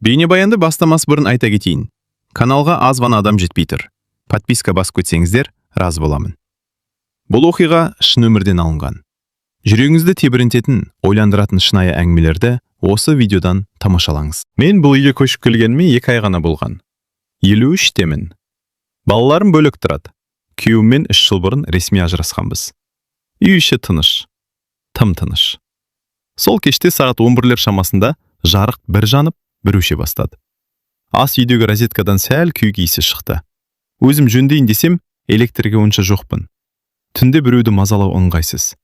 Бейнебаянды бастамас бұрын айта кетейін: каналға аз ғана адам жетпей тұр. Подписка басып кетсеңіздер, разы боламын. Бұл оқиға шын өмірден алынған. Жүрегіңізді тебірентетін, ойландыратын шынайы әңгімелерді осы видеодан тамашалаңыз. Мен бұл үйге көшіп келгеніме 2 ай ғана болған. 53-темін. Балаларым бөлек тұрады. Күйеуіммен 3 жыл бұрын ресми ажырасқанбыз. Үй іші тыныш, тым тыныш. Сол кеште сағат 11-лер шамасында жарық бір жанып, бір өше бастады. Ас үйдегі розеткадан сәл күйік иісі шықты. Өзім жөндейін десем, электрге онша жоқпын. Түнде біреуді мазалау ыңғайсыз.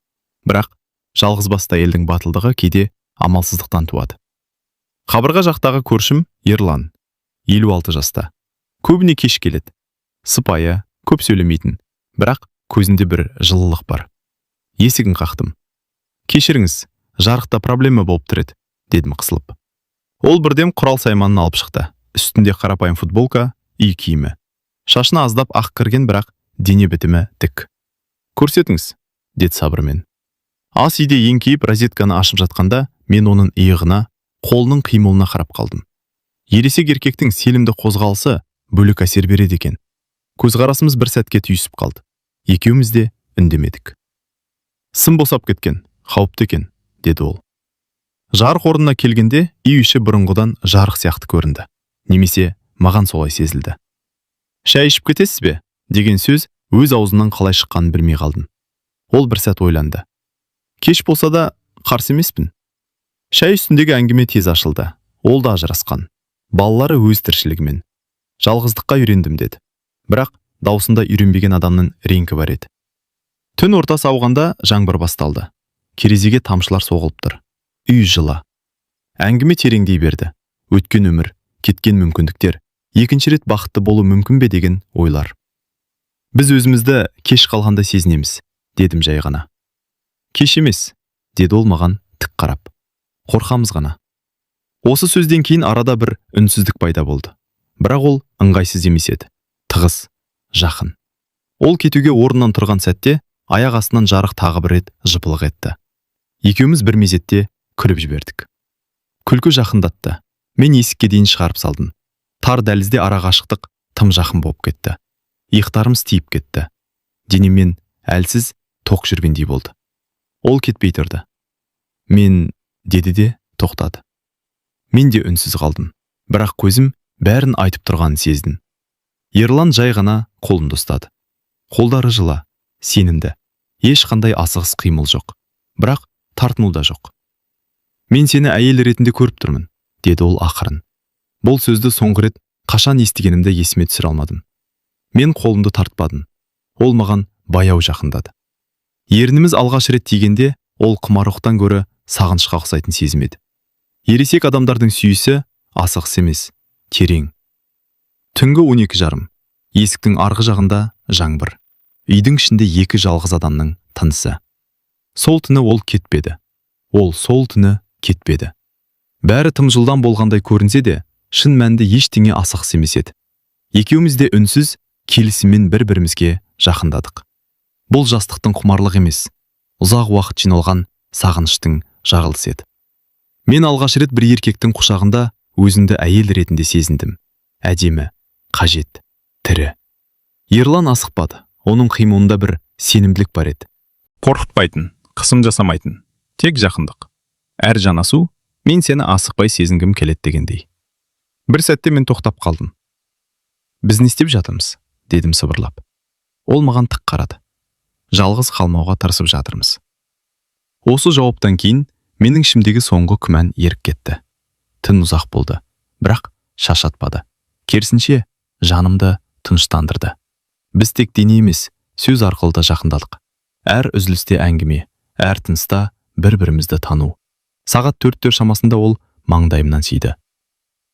Бірақ жалғызбасты әйелдің батылдығы кейде амалсыздықтан туады. Қабырға жақтағы көршім Ерлан, 56 жаста. Көбіне кеш келеді. Сыпайы, көп сөйлемейтін, бірақ көзінде бір жылылық бар. Есігін қақтым. «Кешіріңіз, жарықта проблема болып тұр еді», – дедім қысылып. Ол бірден құрал сайманын алып шықты. Үстінде қарапайым футболка, үй киімі. Шашына аздап ақ кірген, бірақ дене бітімі тік. «Көрсетіңіз», – деді сабырмен. Ас үйде еңкейіп розетканы ашып жатқанда, мен оның иығына, қолының қимылына қарап қалдым. Ересек еркектің селімді қозғалысы бөлек әсер береді екен. Көзқарасымыз бір сәтке түйісіп қалды. Екеуміз де үндемедік. «Сым босап кеткен, қауіпті екен», – деді ол. Жарық орнына келгенде, үй іші бұрынғыдан жарық сияқты көрінді. Немесе маған солай сезілді. «Шай ішіп кетесіз бе?» деген сөз өз аузымнан қалай шыққанын білмей қалдым. Ол бір сәт ойланды. «Кеш болса да, қарсы емеспін». Шай үстіндегі әңгіме тез ашылды. Ол да ажырасқан. Балалары өз тіршілігімен. «Жалғыздыққа үйрендім», – деді. Бірақ даусында үйренбеген адамның реңкі бар еді. Түн ортасы ауғанда жаңбыр басталды. Терезеге тамшылар соғылып тұр. Үй жылы. Әңгіме тереңдей берді. Өткен өмір, кеткен мүмкіндіктер, екінші рет бақытты болу мүмкін бе деген ойлар. «Біз өзімізді кеш қалғандай сезінеміз», – дедім жай ғана. «Кеш емес», – деді ол маған тік қарап. «Қорқамыз ғана». Осы сөзден кейін арада бір үнсіздік пайда болды. Бірақ ол ыңғайсыз емес еді. Тығыз, жақын. Ол кетуге орнынан тұрған сәтте аяқ астынан жарық тағы бір рет жыпылық етті. Екеуміз бір мезетте күліп жібердік. Күлкі жақындатты. Мен есікке дейін шығарып салдым. Тар дәлізде ара қашықтық тым жақын болып кетті. Иықтарымыз тиіп кетті. Денеммен әлсіз тоқ жүргендей болды. Ол кетпей тұрды. «Мен», – деді де тоқтады. Мен де үнсіз қалдым. Бірақ көзім бәрін айтып тұрғанын сездім. Ерлан жай ғана қолымды ұстады. Қолдары жылы, сенімді. Ешқандай асығыс қимыл жоқ. Бірақ тартыну да жоқ. «Мен сені әйел ретінде көріп тұрмын», – деді ол ақырын. Бұл сөзді соңғы рет қашан естігенімді есіме түсіре алмадым. Мен қолымды тартпадым. Ол маған баяу жақындады. Ерніміз алғаш рет тигенде, ол құмарлықтан гөрі сағынышқа ұқсайтын сезім еді. Ересек адамдардың сүйісі асығыс емес, терең. Түнгі 12:30. Есіктің арғы жағында жаңбыр. Үйдің ішінде екі жалғыз адамның тынысы. Сол түні ол кетпеді. Ол сол түні кетпеді. Бәрі тым жылдам болғандай көрінсе де, шын мәнінде ештеңе асығыс емес еді. Екеуміз де үнсіз келісіммен бір-бірімізге жақындадық. Бұл жастықтың құмарлығы емес, ұзақ уақыт жиналған сағыныштың жарылысы еді. Мен алғаш рет бір еркектің құшағында өзімді әйел ретінде сезіндім. Әдемі, қажет, тірі. Ерлан асықпады. Оның қимылында бір сенімділік бар еді. Қорқытпайтын, қысым жасамайтын, тек жақындық. Әр жанасу «мен сені асықпай сезінгім келеді» дегендей. Бір сәтте мен тоқтап қалдым. «Біз не істеп жатырмыз?» – дедім сыбырлап. Ол маған тік қарады. «Жалғыз қалмауға тырысып жатырмыз». Осы жауаптан кейін менің ішімдегі соңғы күмән еріп кетті. Түн ұзақ болды, бірақ шаршатпады. Керісінше, жанымды тыныштандырды. Біз тек дене емес, сөз арқылы да жақындадық. Әр үзілісте әңгіме, әр тыныста бір-бірімізді тану. Сағат 4-тер шамасында ол маңдайымнан сүйді.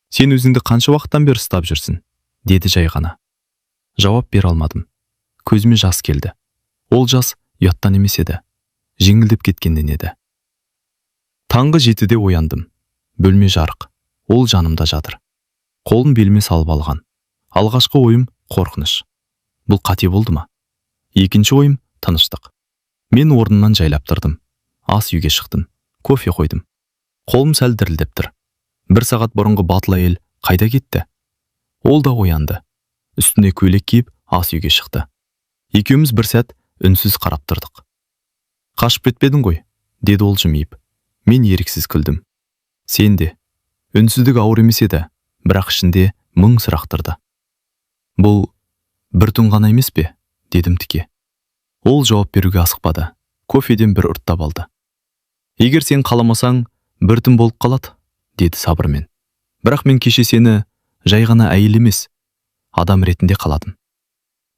«Сен өзіңді қанша уақыттан бері ұстап жүрсің?» – деді жай ғана. Жауап бере алмадым. Көзіме жас келді. Ол жас ұяттан емес еді, жеңілдеп кеткеннен еді. Таңғы 7-де ояндым. Бөлме жарық. Ол жанымда жатыр. Қолын беліме салып алған. Алғашқы ойым – қорқыныш. Бұл қате болды ма? Екінші ойым – тыныштық. Мен орнымнан жайлап тұрдым. Ас үйге шықтым. Кофе қойдым. Қолым сәл дірілдеп тұр. Бір сағат бұрынғы батыл әйел қайда кетті? Ол да оянды. Үстіне көйлек киіп, ас үйге шықты. Екеуміз бір сәт үнсіз қарап тұрдық. «Қашып кетпедің ғой», – деді ол жымиып. Мен еріксіз күлдім. Сен де. Үнсіздік ауыр емес еді, бірақ ішінде мың сұрақ тұрды. «Бұл бір түн ғана емес пе?» – дедім тіке. Ол жауап беруге асықпады. Кофеден бір ұрттап алды. «Егер сен қаламасаң, бір түн болып қалады», – деді сабырмен. «Бірақ мен кеше сені жай ғана әйел емес, адам ретінде қаладым».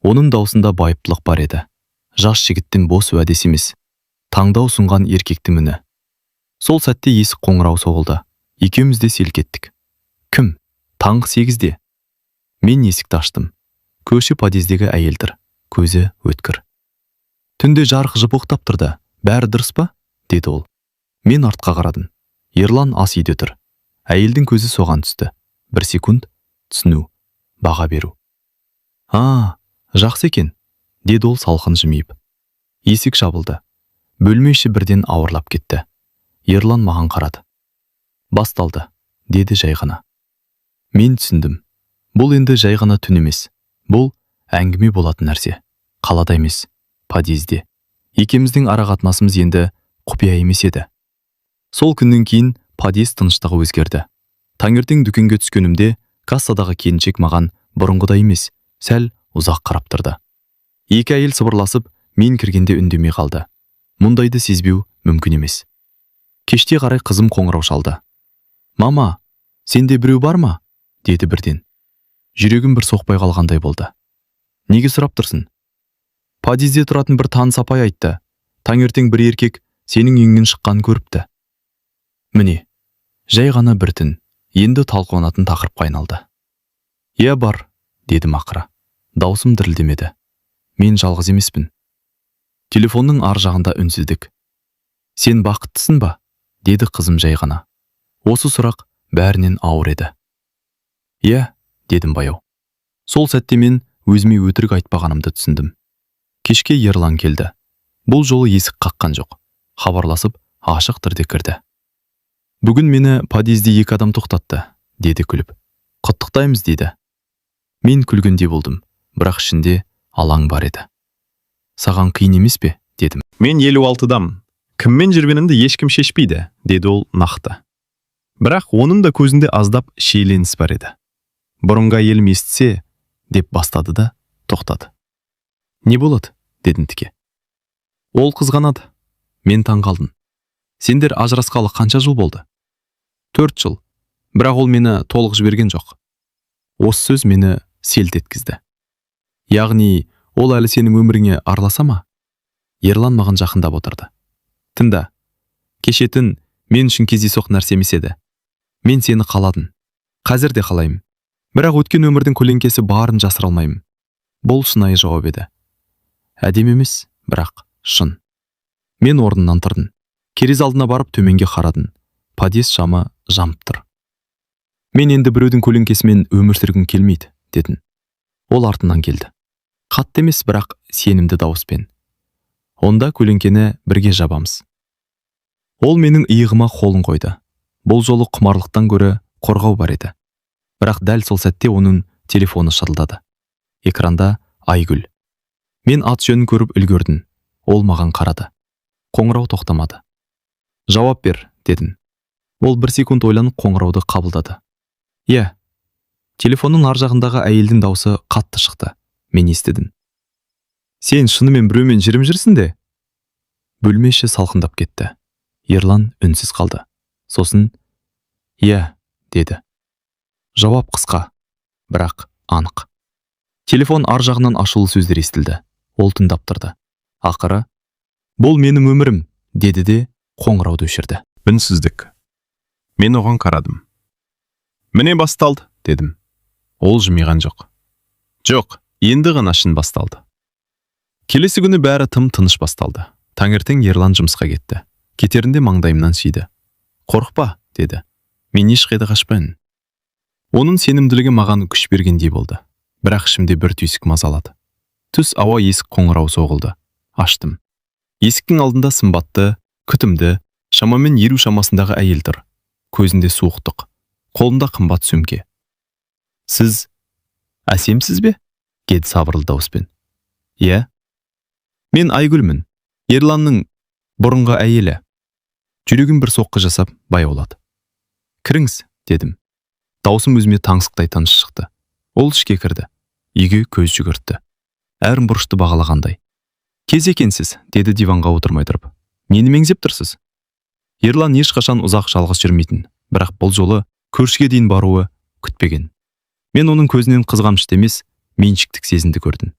Оның даусында байыптылық бар еді. Жас жігіттің бос уәдесі емес, таңдау ұсынған еркектің үні. Сол сәтте есік қоңырау соғылды. Екеуміз де селк еттік. Кім? Таңғы 8-де. Мен есікті аштым. Көрші подъездегі әйел тұр. Көзі өткір. «Түнде жарық жыпылықтап тұрды. Бәрі дұрыс па?» – деді ол. Мен артқа қарадым. Ерлан ас үйде тұр. Әйелдің көзі соған түсті. Бір секунд түсіну, баға беру. «А, жақсы екен», – деді ол салқын жымиып. Есік жабылды. Бөлме іші бірден ауырлап кетті. Ерлан маған қарады. «Басталды», – деді жай ғана. Мен түсіндім. Бұл енді жай ғана түн емес. Бұл әңгіме болатын нәрсе. Қалада емес, подъезде. Екеуміздің ара қатынасымыз енді құпия емес еді. Сол күннен кейін подъезд тыныштығы өзгерді. Таңертең дүкенге түскенімде кассадағы келіншек маған бұрынғыдай емес, сәл ұзақ қарап тұрды. Екі әйел сыбырласып, мен кіргенде үндемей қалды. Мұндайды сезбеу мүмкін емес. Кеште қарай қызым қоңырау шалды. «Мама, сенде біреу бар ма?» – деді бірден. Жүрегім бір соқпай қалғандай болды. «Неге сұрап тұрсың?» «Подъезде тұратын бір таныс апай айтты. Таңертең бір еркек сенің үйіңнен шыққанын көріпті». Міне, жай ғана бір түн енді талқыланатын тақырыпқа айналды. «Иә, бар», – дедім ақыры. Даусым дірілдемеді. «Мен жалғыз емеспін». Телефонның ар жағында үнсіздік. «Сен бақыттысың ба?» – деді қызым жай ғана. Осы сұрақ бәрінен ауыр еді. «Иә», – дедім баяу. Сол сәтте мен өзіме өтірік айтпағанымды түсіндім. Кешке Ерлан келді. Бұл жолы есік қаққан жоқ. Хабарласып, ашық түрде кірді. «Бүгін мені подъезде екі адам тоқтатты», – деді күліп. «Құттықтаймыз дейді». Мен күлгендей болдым, бірақ ішінде алаң бар еді. «Саған қиын емес пе?» – дедім. «Мен 56-дамын. Кіммен жүргенімді ешкім шешпейді», – деді ол нақты. Бірақ оның да көзінде аздап шиеленіс бар еді. «Бұрынғы әйелім естісе», – деп бастады да тоқтады. «Не болады?» – дедім тіке. «Ол қызғанады». Мен таң қалдым. «Сендер ажырасқалы қанша жыл болды?» 4 жыл. Бірақ ол мені толық жіберген жоқ». Осы сөз мені селт еткізді. «Яғни ол әлі сенің өміріңе араласа ма?» Ерлан маған жақындап отырды. «Тыңда. Кеше түн мен үшін кездейсоқ нәрсе емес еді. Мен сені қаладым. Қазір де қалаймын. Бірақ өткен өмірдің көлеңкесі барын жасыра алмаймын». Бұл шынайы жауап еді. Әдемі емес, бірақ шын. Мен орнымнан тұрдым. Терезе алдына барып төменге қарадым. Подъезд шамы жанып тұр. «Мен енді біреудің көлеңкесімен өмір сүргім келмейді», – дедім. Ол артынан келді. Қатты емес, бірақ сенімді дауыспен. «Онда көлеңкені бірге жабамыз». Ол менің иығыма қолын қойды. Бұл жолы құмарлықтан гөрі қорғау бар еді. Бірақ дәл сол сәтте оның телефоны шырылдады. Экранда Айгүл. Мен ат жөнін көріп үлгердім. Ол маған қарады. Қоңырау тоқтамады. «Жауап бер», – дедім. Ол бір секунд ойланып, қоңырауды қабылдады. «Иә». Телефонның ар жағындағы әйелдің даусы қатты шықты. Мен естідім. «Сен шынымен біреумен жүріп жүрсің де?» Бөлме іші салқындап кетті. Ерлан үнсіз қалды. Сосын: «Иә», – деді. Жауап қысқа, бірақ анық. Телефон ар жағынан ашулы сөздер естілді. Ол тыңдап тұрды. Ақыры: «Бұл менің өмірім», – деді де қоңырауды өшірді. Үнсіздік. Мен оған қарадым. «Міне, басталды», – дедім. Ол жымиған жоқ. «Жоқ, енді ғана шын басталды». Келесі күні бәрі тым тыныш басталды. Таңертең Ерлан жұмысқа кетті. Кетерінде маңдайымнан сүйді. «Қорықпа», – деді. «Мен ешқайда қашпаймын». Оның сенімділігі маған күш бергендей болды. Бірақ ішімде бір түйсік мазалады. Түс ауа есік қоңырау соғылды. Аштым. Есіктің алдында сымбатты, күтімді, шамамен 50 шамасындағы әйел тұр. Көзінде суықтық. Қолында қымбат сөмке. «Сіз Әсемсіз бе?» – деді сабырлы дауыспен. «Иә». «Мен Айгүлмін, Ерланның бұрынғы әйелі». Жүрегім бір соққы жасап баяулады. «Кіріңіз», – дедім. Даусым өзіме таңсықтай тыныш шықты. Ол ішке кірді. Үйге көз жүгіртті. Әр бұрышты бағалағандай. «Кез екенсіз», – деді диванға отырмай тұрып. «Нені меңзеп тұрсыз?» Ерлан ешқашан ұзақ жалғыз жүрмейтін, бірақ бұл жолы көршіге дейін баруы күтпеген. Мен оның көзінен қызғанышты емес, меншіктік сезімді көрдім.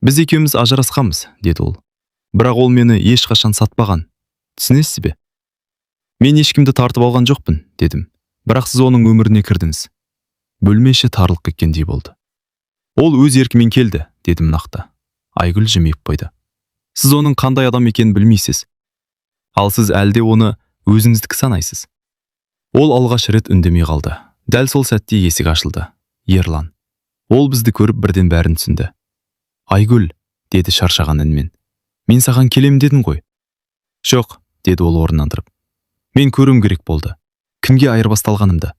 «Біз екеуміз ажырасқанбыз», – деді ол. «Бірақ ол мені ешқашан сатпаған. Түсінесіз бе?» «Мен ешкімді тартып алған жоқпын», – дедім. «Бірақ сіз оның өміріне кірдіңіз». Бөлме іші тарылып кеткендей болды. «Ол өз еркімен келді», – дедім нақты. Айгүл жымиып қойды. «Сіз оның қандай адам екенін білмейсіз. Ал сіз әлде оны өзіңіздікі санайсыз». Ол алғаш рет үндемей қалды. Дәл сол сәтте есік ашылды. Ерлан. Ол бізді көріп, бірден бәрін түсінді. «Айгүл», – деді шаршаған үнмен. «Мен саған келем дедім ғой». «Жоқ», – деді ол орнынан тұрып. «Мен көруім керек болды. Кімге айырбасталғанымды».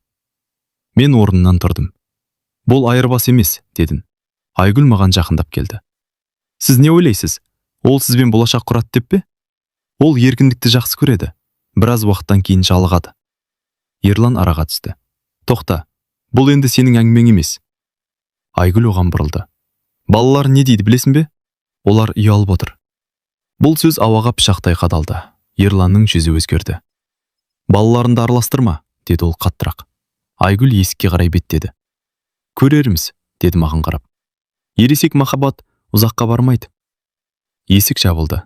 Мен орнымнан тұрдым. «Бұл айырбас емес», – дедім. Айгүл маған жақындап келді. «Сіз не ойлайсыз? Ол сізбен болашақ құрады деп пе? Ол еркіндікті жақсы көреді. Біраз уақыттан кейін жалығады». Ерлан араға түсті. «Тоқта, бұл енді сенің әңгімең емес». Айгүл оған бұрылды. «Балалар не дейді, білесің бе? Олар ұялып отыр». Бұл сөз ауаға пышақтай қадалды. Ерланның жүзі өзгерді. «Балаларыңды араластырма», – деді ол қаттырақ. Айгүл есікке қарай беттеді. «Көрерміз», – деді маған қарап. «Ересек махаббат ұзаққа бармайды». Есік жабылды.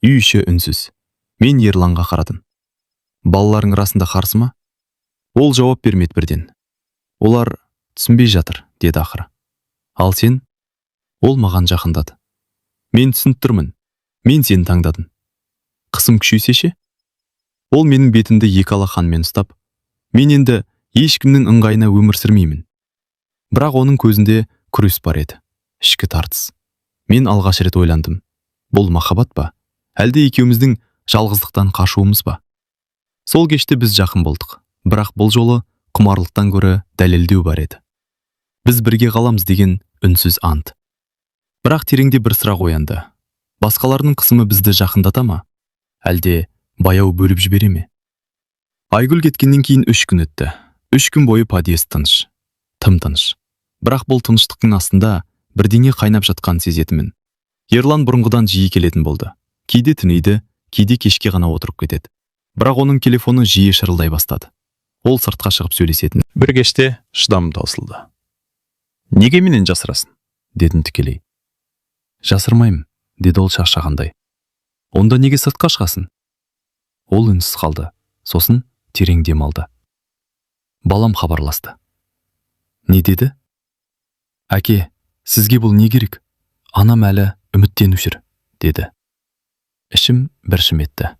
Үй іші үнсіз. Мен Ерланға қарадым. «Балаларың расында қарсы ма?» Ол жауап бермеді бірден. «Олар түсінбей жатыр», – деді ақыры. «Ал сен?» Ол маған жақындады. «Мен түсініп тұрмын. Мен сені таңдадым. Қысым күшейсе ше?» Ол менің бетімді екі алақанымен ұстап, «Мен енді ешкімнің ыңғайына өмір сүрмеймін». Бірақ оның көзінде күрес бар еді, ішкі тартыс. Мен алғаш рет ойландым. Бұл махаббат па? Әлде екеуміздің жалғыздықтан қашуымыз ба? Сол кеште біз жақын болдық. Бірақ бұл жолы құмарлықтан гөрі дәлелдеу бар еді. Біз бірге қаламыз деген үнсіз ант. Бірақ тереңде бір сұрақ оянды. Басқалардың қысымы бізді жақындата ма? Әлде баяу бөліп жібере ме? Айгүл кеткеннен кейін 3 күн өтті. 3 күн бойы подъезд тыныш. Тым тыныш. Бірақ бұл тыныштықтың астында бірдеңе қайнап жатқанын сезетінмін. Ерлан бұрынғыдан жиі келетін болды. Кейде түнейді, кейде кешке ғана отырып кетеді. Бірақ оның телефоны жиі шырылдай бастады. Ол сыртқа шығып сөйлесетін. Бір кеште шыдамым таусылды. «Неге менен жасырасың?» – дедім тікелей. «Жасырмаймын», – деді ол шаршағандай. «Онда неге сыртқа шығасың?» Ол үнсіз қалды. Сосын терең дем алды. «Балам хабарласты». «Не деді?» «Әке, сізге бұл не керек? Анам әлі үміттеніп жүр», – деді. Ішім бір шым етті.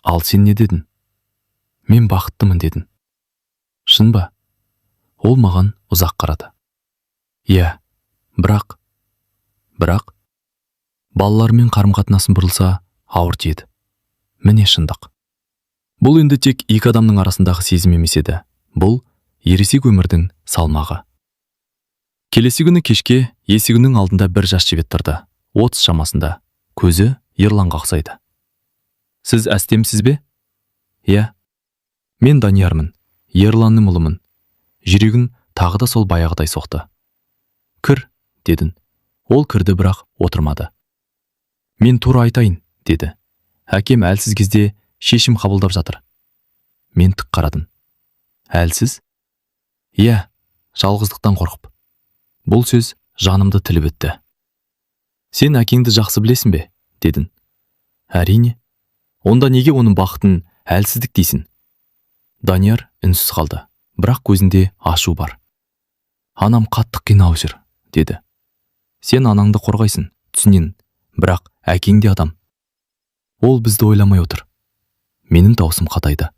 «Ал сен не дедің?» «Мен бақыттымын дедім». «Шын ба?» Ол маған ұзақ қарады. «Иә, бірақ балалармен қарым-қатынасым бұрылса, ауыр тиеді». Міне шындық. Бұл енді тек екі адамның арасындағы сезім емес еді. Бұл ересек өмірдің салмағы. Келесі күні кешке есігінің алдында бір жас жігіт тұрды. 30 шамасында. Көзі Ерланға ұқсайды. «Сіз Әстемсіз бе?» «Иә». «Мен Даниярмын. Ерланның ұлымын». Жүрегім тағы да сол баяғыдай соқты. «Кір», – дедім. Ол кірді, бірақ отырмады. «Мен тура айтайын», – деді. «Әкем әлсіз кезде шешім қабылдап жатыр». Мен тік қарадым. «Әлсіз?» «Иә, жалғыздықтан қорқып». Бұл сөз жанымды тіліп өтті. «Сен әкеңді жақсы білесің бе?» – дедім. «Әрине». «Онда неге оның бақытын әлсіздік дейсің?» Данияр үнсіз қалды, бірақ көзінде ашу бар. «Анам қатты қиналып жүр», – деді. «Сен анаңды қорғайсың, түсінемін, бірақ әкең де адам. Ол бізді ойламай отыр». Менің даусым қатайды.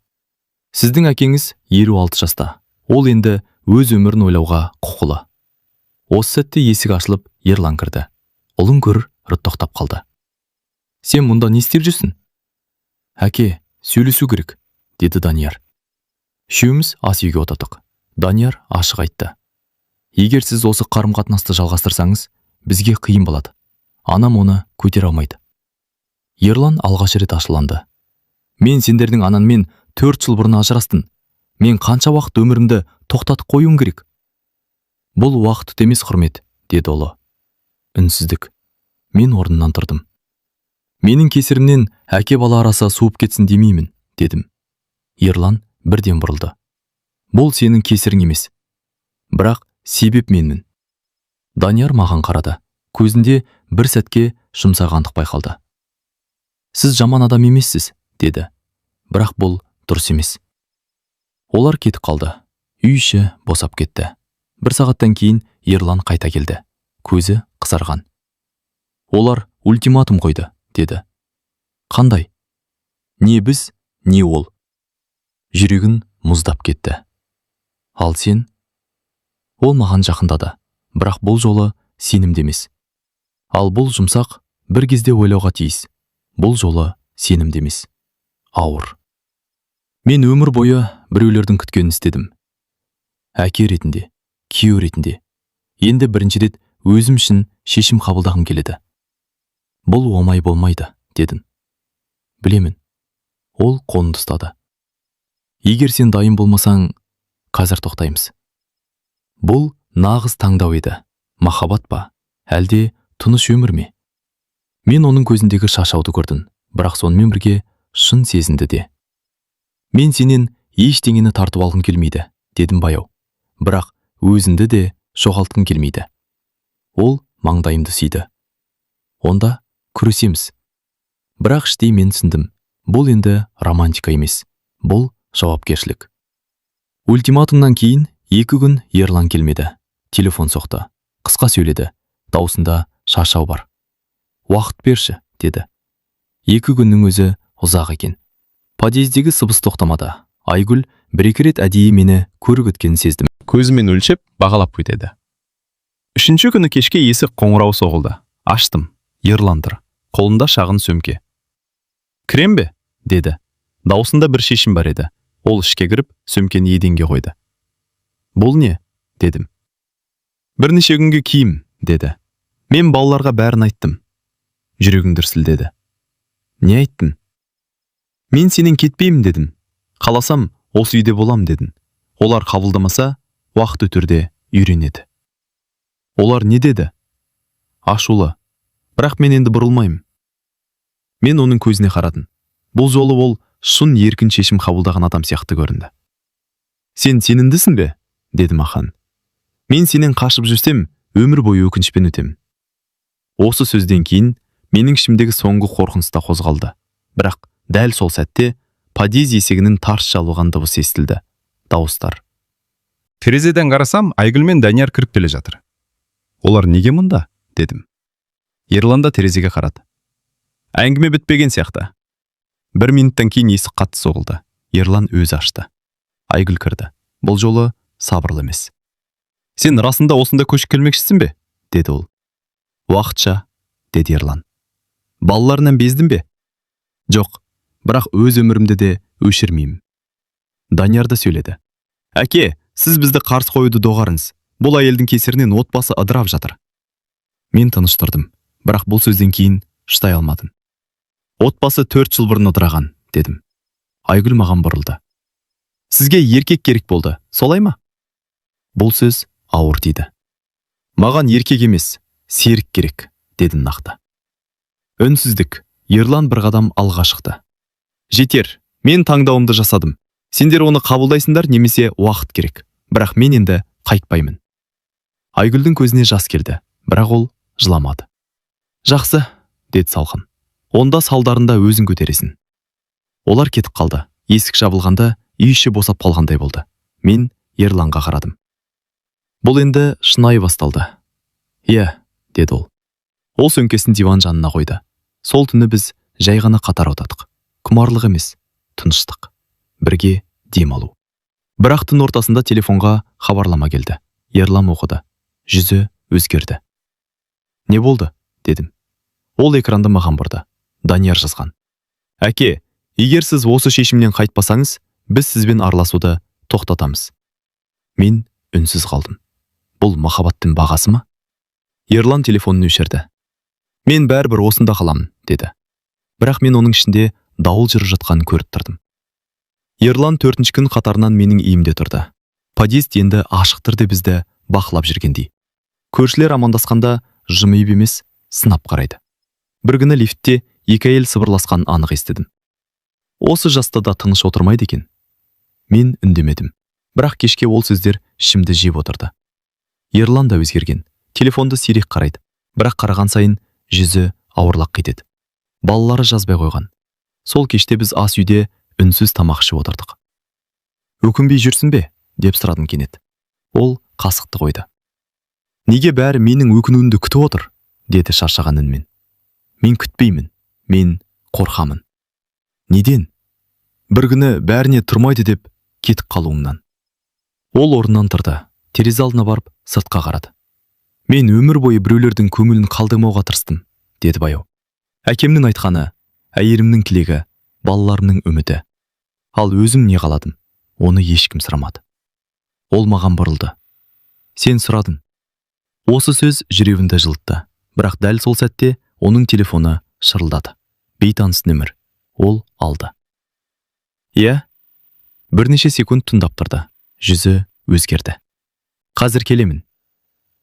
«Сіздің әкеңіз 56 жаста. Ол енді өз өмірін ойлауға құқылы». Осы сәтте есік ашылып, Ерлан кірді. Ұлын көріп тоқтап қалды. «Сен мұнда не істеп жүрсің?» «Әке, сөйлесу керек», – деді Данияр. Үшеуміз ас үйге отырдық. Данияр ашық айтты: «Егер сіз осы қарым қатынасты жалғастырсаңыз, бізге қиын болады. Анам оны көтере алмайды». Ерлан алғаш рет ашуланды: «Мен сендердің ананмен 4 жыл бұрын ажырастым. Мен қанша уақыт өмірімді тоқтатып қоюым керек?» «Бұл уақыт емес, Құрмет», — деді ұлы. Үнсіздік. Мен орнымнан тұрдым. «Менің кесірімнен әке бала арасы суып кетсін демеймін», — дедім. Ерлан бірден бұрылды: «Бұл сенің кесірің емес, бірақ себеп менмін». Данияр маған қарады. Көзінде бір сәтке жұмсағандық байқалды. «Сіз жаман адам емессіз», — деді. «Бірақ бұл дұрыс емес». Олар кетіп қалды. Үй іші босап кетті. Бір сағаттан кейін Ерлан қайта келді. Көзі қызарған. «Олар ультиматум қойды», — деді. «Қандай?» «Не біз, не ол». Жүрегін мұздап кетті. «Ал сен?» Ол маған жақындады, бірақ бұл жолы сенімді емес. Ал бұл жұмсақ, бір кезде ойлауға тиіс. Бұл жолы сенімді емес, ауыр. Мен өмір бойы біреулердің күткенін істедім, әке ретінде, күйеу ретінде. Енді бірінші рет өзім үшін шешім қабылдағым келеді. «Бұл оңай болмайды», — дедім. «Білемін». Ол қолымды ұстады. «Егер сен дайын болмасаң, қазір тоқтаймыз». Бұл нағыз таңдау еді: махаббат па, әлде тыныш өмір ме? Мен оның көзіндегі шаршауды көрдім, бірақ сонымен бірге шын сезінді де. «Мен сенен ештеңені тартып алғым келмейді», — дедім баяу. «Бірақ өзіңді де жоғалтқым келмейді». Ол маңдайымды сүйді. «Онда күресеміз». Бірақ іштей мен түсіндім: бұл енді романтика емес, бұл жауапкершілік. Ультиматумнан кейін 2 күн Ерлан келмеді. Телефон соқты. Қысқа сөйледі. Даусында шаршау бар. «Уақыт берші», — деді. 2 күннің өзі ұзақ екен. Подъездегі сыбыс тоқтамады. Айгүл бір екі рет әдейі мені көріп өткенін сездім. Көзімен өлшеп, бағалап кетеді. Үшінші күні кешке есік қоңырау соғылды. Аштым. Ерлан тұр. Қолында шағын сөмке. «Кірем бе?» — деді. Даусында бір шешім бар еді. Ол ішке кіріп, сөмкені еденге қойды. «Бұл не?» — дедім. «Бірнеше күнге киім», — деді. «Мен балаларға бәрін айттым». Жүрегім дүрсілдеді. «Не айттың?» «Мен сенен кетпеймін дедім. Қаласам, осы үйде болам дедім. Олар қабылдамаса, уақыт өтерде үйренеді». «Олар не деді?» «Ашулы. Бірақ мен енді бұрылмаймын». Мен оның көзіне қарадым. Бұл жолы ол шын еркін шешім қабылдаған адам сияқты көрінді. «Сен сенімдісің бе?» — деді маған. «Мен сенен қашып жүрсем, өмір бойы өкінішпен өтемін». Осы сөзден кейін менің ішімдегі соңғы қорқыныш та қозғалды. Бірақ дәл сол сәтте подъезд есігінің тарс жабылған дыбысы естілді. Дауыстар. Терезеден қарасам, Айгүл мен Данияр кіріп келе жатыр. «Олар неге мұнда?» — дедім. Ерлан да терезеге қарады. Әңгіме бітпеген сияқты. Бір минуттан кейін есік қатты соғылды. Ерлан өзі ашты. Айгүл кірді. Бұл жолы сабырлы емес. «Сен расында осында көшіп келмекшісің бе?» — деді ол. «Уақытша», — деді Ерлан. «Балаларынан бездің бе?» «Жоқ, бірақ өз өмірімді де өшірмеймін». Данияр да сөйледі: «Әке, сіз бізді қарсы қоюды доғарыңыз. Бұл әйелдің кесірінен отбасы ыдырап жатыр». Мен тыныш тұрдым, бірақ бұл сөзден кейін шыдай алмадым. «Отбасы 4 жыл бұрын ыдыраған», — дедім. Айгүл маған бұрылды. «Сізге еркек керек болды, солай ма?» Бұл сөз ауыр тиді. «Маған еркек емес, серік керек», — дедім нақты. Үнсіздік. Ерлан бір қадам алға шықты. «Жетер, мен таңдауымды жасадым. Сендер оны қабылдайсыңдар немесе уақыт керек. Бірақ мен енді қайтпаймын». Айгүлдің көзіне жас келді, бірақ ол жыламады. «Жақсы», — деді салқын. «Онда салдарын да өзің көтересің». Олар кетіп қалды. Есік жабылғанда үй іші босап қалғандай болды. Мен Ерланға қарадым. «Бұл енді шынайы басталды». «Иә», — деді ол. Ол сөмкесін диван жанына қойды. Сол түні біз жай ғана қатар отырдық. Құмарлық емес, тыныштық. Бірге дем алу. Бірақ түн ортасында телефонға хабарлама келді. Ерлан оқыды. Жүзі өзгерді. «Не болды?» — дедім. Ол экранды маған бұрды. Данияр жазған: «Әке, егер сіз осы шешімнен қайтпасаңыз, біз сізбен араласуды тоқтатамыз». Мен үнсіз қалдым. Бұл махаббаттың бағасы ма? Ерлан телефонын өшірді. «Мен бәрібір осында қаламын», – деді. Бірақ мен оның ішінде дауыл жүріп жатқанын көріп тұрдым. Ерлан төртінші күн қатарынан менің үйімде тұрды. Подъезд енді ашық түрде бізді бақылап жүргендей. Көршілер амандасқанда жымиып емес, сынап қарайды. Бір күні лифтте екі әйел сыбырласқанын анық естідім. «Осы жаста да тыныш отырмайды екен». Мен үндемедім. Бірақ кешке ол сөздер ішімді жеп отырды. Ерлан да өзгерген. Телефонды сирек қарайды. Бірақ қараған сайын жүзі ауырлап кетеді. Балалары жазбай қойған. Сол кеште біз ас үйде үнсіз тамақ ішіп отырдық. «Өкінбей жүрсің бе?» – деп сұрадым кенет. Ол қасықты қойды. «Неге бәрі менің өкінуімді күтіп отыр?» – деді шаршаған үнмен. «Мен күтпеймін, мен қорқамын». «Неден?» «Бір күні бәріне тұрмайды деп кетіп қалуыңнан». Ол орнынан тұрды, терезе алдына барып сыртқа қарады. «Мен өмір бойы біреулердің көңілін қалдырмауға тырыстым», – деді баяу. «Әкемнің айтқаны, әйелімнің тілегі, балаларымның үміті. Ал өзім не қаладым, оны ешкім сұрамады». Ол маған бұрылды. «Сен сұрадың». Осы сөз жүрегімді жылытты. Бірақ дәл сол сәтте оның телефоны шырылдады. Бейтаныс нөмір. Ол алды. «Иә». Бірнеше секунд тыңдап тұрды. Жүзі өзгерді. «Қазір келемін».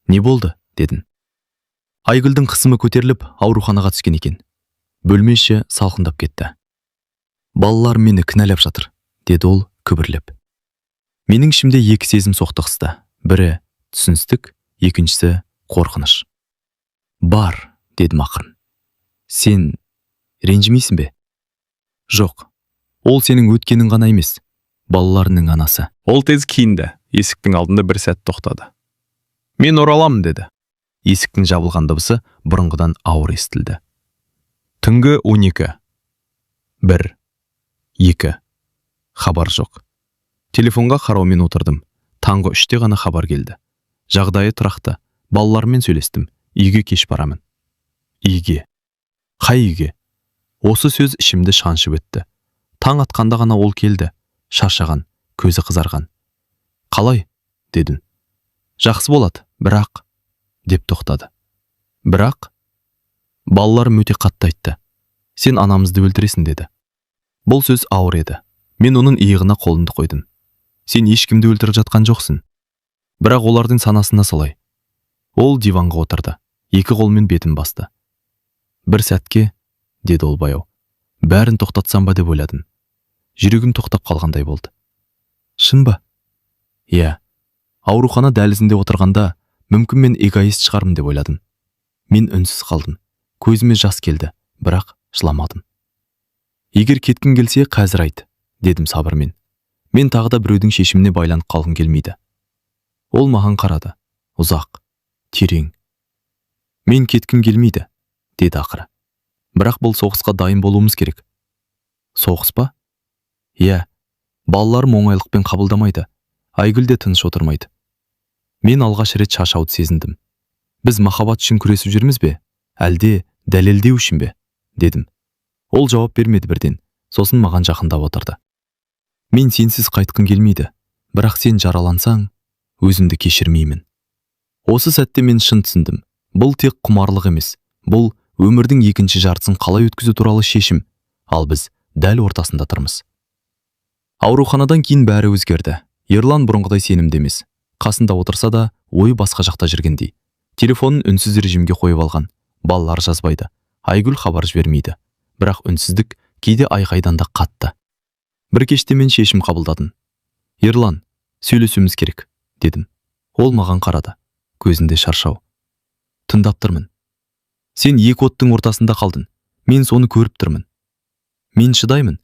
«Не болды?» – дедім. Айгүлдің қысымы көтеріліп, ауруханаға түскен екен. Бөлме іші салқындап кетті. «Балалар мені кінәлап жатыр», – деді ол күбірлеп. Менің ішімде екі сезім соқтығысты. Бірі түсіністік, екіншісі қорқыныш. «Бар», – дедім ақырын. «Сен ренжімейсің бе?» «Жоқ. Ол сенің өткенің ғана емес, балаларының анасы». Ол тез киінді, есіктің алдында бір сәт тоқтады. «Мен ораламын», – деді. Есіктің жабылған дыбысы бұрынғыдан ауыр естілді. Түнгі 12. 1. 2. Хабар жоқ. Телефонға қараумен отырдым. Таңғы 3-те ғана хабар келді. Жағдайы тұрақты. Балаларыммен сөйлестім. Үйге кеш барамын. Үйге. Қай үйге? Осы сөз ішімді шаншып өтті. Таң атқанда ғана ол келді. Шаршаған, көзі қызарған. «Қалай?» – дедім. «Жақсы болады, бірақ», – деп тоқтады. «Бірақ?» «Балаларым өте қатты айтты. Сен анамызды өлтіресің деді». Бұл сөз ауыр еді. Мен оның иығына қолымды қойдым. «Сен ешкімді өлтіріп жатқан жоқсың. Бірақ олардың санасында солай». Ол диванға отырды. Екі қолымен бетін басты. «Бір сәтке, – деді ол баяу, – бәрін тоқтатсам ба деп ойладым. Жүрегім тоқтап қалғандай болды». «Шын ба?» «Иә. Аурухана дәлізінде отырғанда, мүмкін, мен эгоист шығармын деп ойладым». Мен үнсіз қалдым. Көзіме жас келді, бірақ жыламадым. «Егер кеткің келсе, қазір айт», – дедім сабырмен. «Мен тағы да біреудің шешіміне байланып қалғым келмейді». Ол маған қарады. Ұзақ, терең. «Мен кеткім келмейді», – деді ақыры. «Бірақ бұл соғысқа дайын болуымыз керек». «Соғыс па?» «Иә. Балаларым оңайлықпен қабылдамайды. Айгүл де тыныш отырмайды». Мен алғаш рет шаршауды сезіндім. «Біз махаббат үшін күресіп жүрміз бе, әлде дәлелдеу үшін бе?» – дедім. Ол жауап бермеді бірден. Сосын маған жақындап отырды. «Мен сенсіз қайтқым келмейді, бірақ сен жаралансаң, өзімді кешірмеймін». Осы сәтте мен шын түсіндім. Бұл тек құмарлық емес, бұл өмірдің екінші жартысын қалай өткізу туралы шешім, ал біз дәл ортасында тұрмыз. Ауруханадан кейін бәрі өзгерді. Ерлан бұрынғыдай сенімді емес. Қасында отырса да, ойы басқа жақта жүргендей. Телефонын үнсіз режимге қойып алған. Балалар жазбайды. Айгүл хабар жібермейді. Бірақ үнсіздік кейде айқайдан да қатты. Бір кеште мен шешім қабылдадым. «Ерлан, сөйлесуіміз керек», – дедім. Ол маған қарады. Көзінде шаршау. «Тыңдап тұрмын». «Сен екі оттың ортасында қалдың. Мен соны көріп тұрмын». «Мен шыдаймын,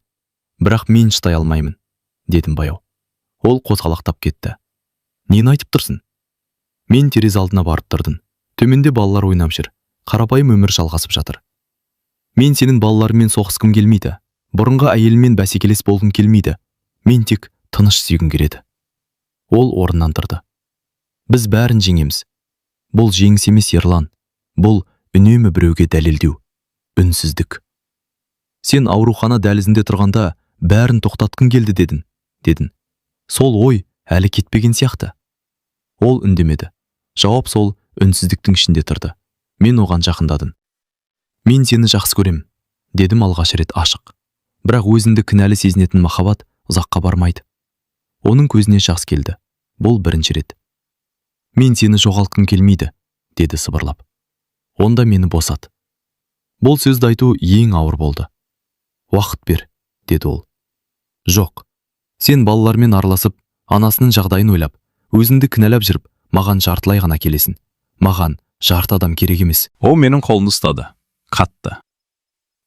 бірақ мен шыдай алмаймын», – дедім баяу. Ол қозғалақтап кетті. «Нені айтып тұрсың?» Мен терезе алдына барып тұрдым. Төменде балалар ойнап жүр. Қарапайым өмір жалғасып жатыр. «Мен сенің балаларыңмен соғысқым келмейді. Бұрынғы әйеліммен бәсекелес болғым келмейді. Мен тек тыныш сүйгім келеді». Ол орнынан тұрды. «Біз бәрін жеңеміз». «Бұл жеңіс емес, Ерлан. Бұл үнемі біреуге дәлелдеу. Үнсіздік». «Сен аурухана дәлізінде тұрғанда бәрін тоқтатқым келді дедің», – дедің. «Сол ой әлі кетпеген сияқты». Ол үндемеді. Жауап сол үнсіздіктің ішінде тұрды. Мен оған жақындадым. «Мен сені жақсы көрем», – дедім алғаш рет ашық. «Бірақ өзіңді кінәлі сезінетін махаббат ұзаққа бармайды». Оның көзіне жас келді. Бұл бірінші рет. «Мен сені жоғалтқым келмейді», – деді сыбырлап. «Онда мені босат». Бұл сөзді айту ең ауыр болды. «Уақыт бер», – деді ол. «Жоқ. Сен балалармен араласып, анасының жағдайын ойлап, өзіңді кінәлап жүріп, маған жартылай ғана келесің. Маған жарты адам керек емес». Ол менің қолымды ұстады. Қатты.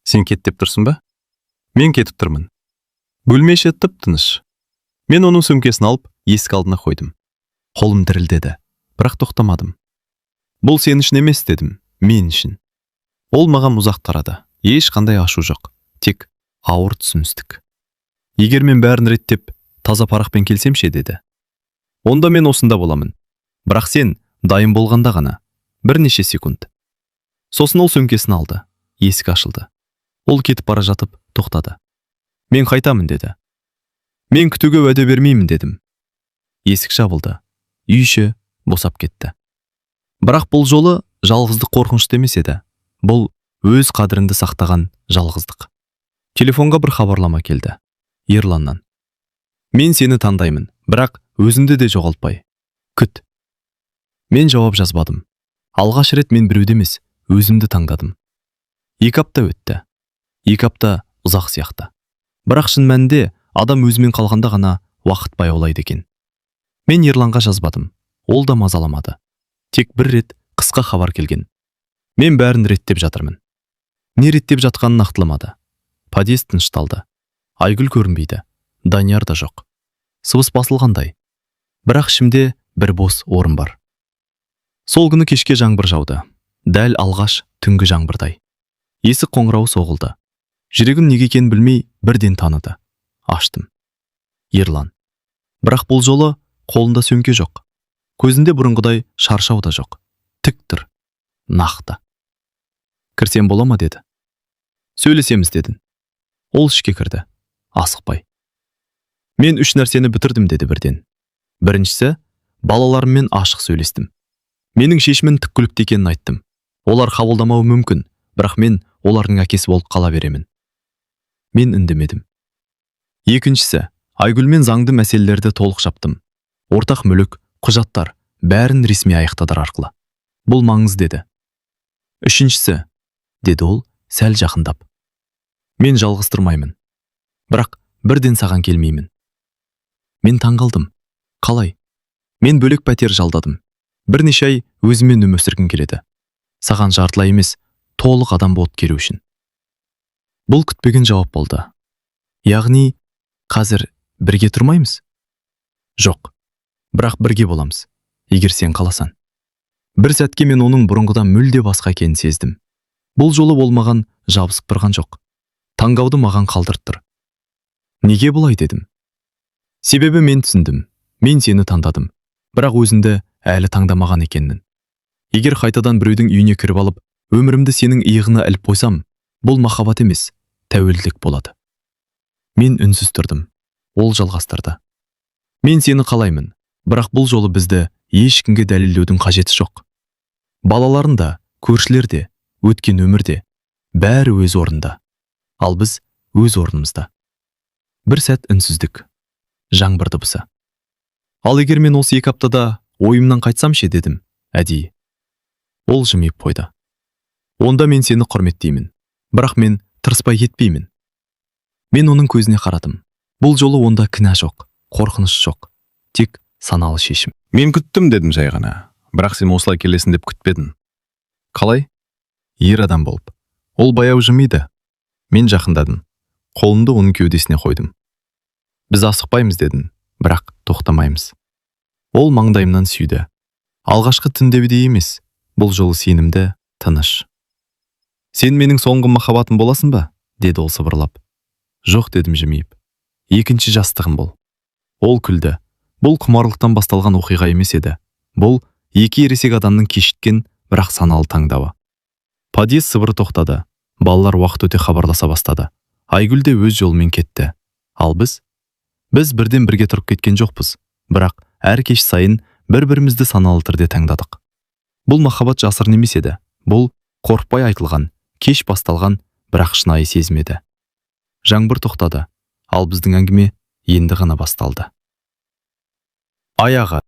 «Сен кет деп тұрсың ба? Мен кетіп тұрмын». Бөлме іші тып-тыныш. Мен оның сөмкесін алып, есік алдына қойдым. Қолым дірілдеді, бірақ тоқтамадым. «Бұл сен үшін емес, – дедім, – мен үшін». Ол маған ұзақ қарады. Ешқандай ашу жоқ, тек ауыр түсіністік. «Егер мен бәрін реттеп, таза парақпен келсем ше?» – деді. «Онда мен осында боламын. Бірақ сен дайын болғанда ғана». Бірнеше секунд. Сосын ол сөмкесін алды. Есік ашылды. Ол кетіп бара жатып тоқтады. «Мен қайтамын», – деді. «Мен күтуге уәде бермеймін», – дедім. Есік жабылды. Үй іші босап кетті. Бірақ бұл жолы жалғыздық қорқынышты емес еді. Бұл өз қадіріңді сақтаған жалғыздық. Телефонға бір хабарлама келді. Ерланнан. «Мен сені таңдаймын, бірақ өзіңді де жоғалтпай. Күт». Мен жауап жазбадым. Алғаш рет мен біреуді емес, өзімді таңдадым. 2 апта өтті. 2 апта ұзақ сияқты. Бірақ шын мәнінде адам өзімен қалғанда ғана уақыт баяулайды екен. Мен Ерланға жазбадым. Ол да мазаламады. Тек бір рет қысқа хабар келген. «Мен бәрін реттеп жатырмын». Не реттеп жатқанын нақтыламады. Подъезд тынышталды. Айгүл көрінбейді. Данияр да жоқ. Сыбыс басылғандай. Бірақ ішімде бір бос орын бар. Сол күні кешке жаңбыр жауды. Дәл алғаш түнгі жаңбырдай. Есік қоңырауы соғылды. Жүрегім неге екенін білмей бірден таныды. Аштым. Ерлан. Бірақ бұл жолы қолында сөмке жоқ. Көзінде бұрынғыдай шаршау да жоқ. Тік тұр. Нақты. «Кірсем бола ма?» – деді. «Сөйлесеміз», – дедің. Ол ішке кірді. Асықпай. «Мен үш нәрсені бітірдім», – деді бірден. «Біріншісі, балаларыммен ашық сөйлестім. Менің шешімім түпкілікті екенін айттым. Олар қабылдамауы мүмкін, бірақ мен олардың әкесі болып қала беремін». Мен үндемедім. «Екіншісі, Айгүлмен заңды мәселелерді толық жаптым. Ортақ мүлік, құжаттар, бәрін ресми аяқтадыр арқылы. Бұл маңызды», – деді. «Үшіншісі, – деді ол сәл жақындап. – Мен жалғыз тұрмаймын. Бірақ бірден саған келмеймін». Мен таңғалдым. «Қалай?» «Мен бөлек пәтер жалдадым. Бірнеше ай өзіммен өмір сүргім келеді. Саған жартылай емес, толық адам болып келу үшін». Бұл күтпеген жауап болды. «Яғни, қазір бірге тұрмаймыз?» «Жоқ. Бірақ бірге боламыз, егер сен қаласаң». Бір сәтке мен оның бұрынғыдан мүлде басқа екенін сездім. Бұл жолы ол маған жабысып тұрған жоқ. Таңдауды маған қалдырып тұр. «Неге бұлай?» – дедім. «Себебі мен түсіндім. Мен сені таңдадым. Бірақ өзімді әлі таңдамаған екенмін. Егер қайтадан біреудің үйіне кіріп алып, өмірімді сенің иығына іліп қойсам, бұл махаббат емес, тәуелділік болады». Мен үнсіз тұрдым. Ол жалғастырды. «Мен сені қалаймын, бірақ бұл жолы бізді ешкімге дәлелдеудің қажеті жоқ. Балаларың да, көршілер де, өткен өмір де, бәрі өз орнында. Ал біз өз орнымызда». Бір сәт үнсіздік. Жаңбыр дыбысы. «Ал егер мен осы 2 аптада ойымнан қайтсам ше?» – дедім әдейі. Ол жымиып қойды. «Онда мен сені құрметтеймін, бірақ мен тырыспай кетпеймін». Мен оның көзіне қарадым. Бұл жолы онда кінә жоқ, қорқыныш жоқ, тек саналы шешім. «Мен күттім, – дедім жай ғана. – Бірақ сен осылай келесің деп күтпедім». «Қалай?» «Ер адам болып». Ол баяу жымиды. Мен жақындадым. Қолымды оның кеудесіне қойдым. «Біз асықпаймыз, – дедім, – бірақ тоқтамаймыз». Ол маңдайымнан сүйді. Алғашқы түндегідей емес, бұл жолы сенімді, тыныш. «Сен менің соңғы махаббатым боласың ба?» – деді ол сыбырлап. «Жоқ», – дедім жымиып. «Екінші жастығым бол». Ол күлді. Бұл құмарлықтан басталған оқиға емес еді. Бұл екі ересек адамның кешіккен, бірақ саналы таңдауы. Подъезд сыбыры тоқтады. Балалар уақыт өте хабарласа бастады. Айгүл де өз жолымен кетті. Ал біз? Біз бірден бірге тұрып кеткен жоқпыз. Бірақ әр кеш сайын бір-бірімізді саналы түрде таңдадық. Бұл махаббат жасырын емес еді. Бұл қорықпай айтылған, кеш басталған, бірақ шынайы сезім еді. Жаңбыр тоқтады, ал біздің әңгіме енді ғана басталды. Аяғы.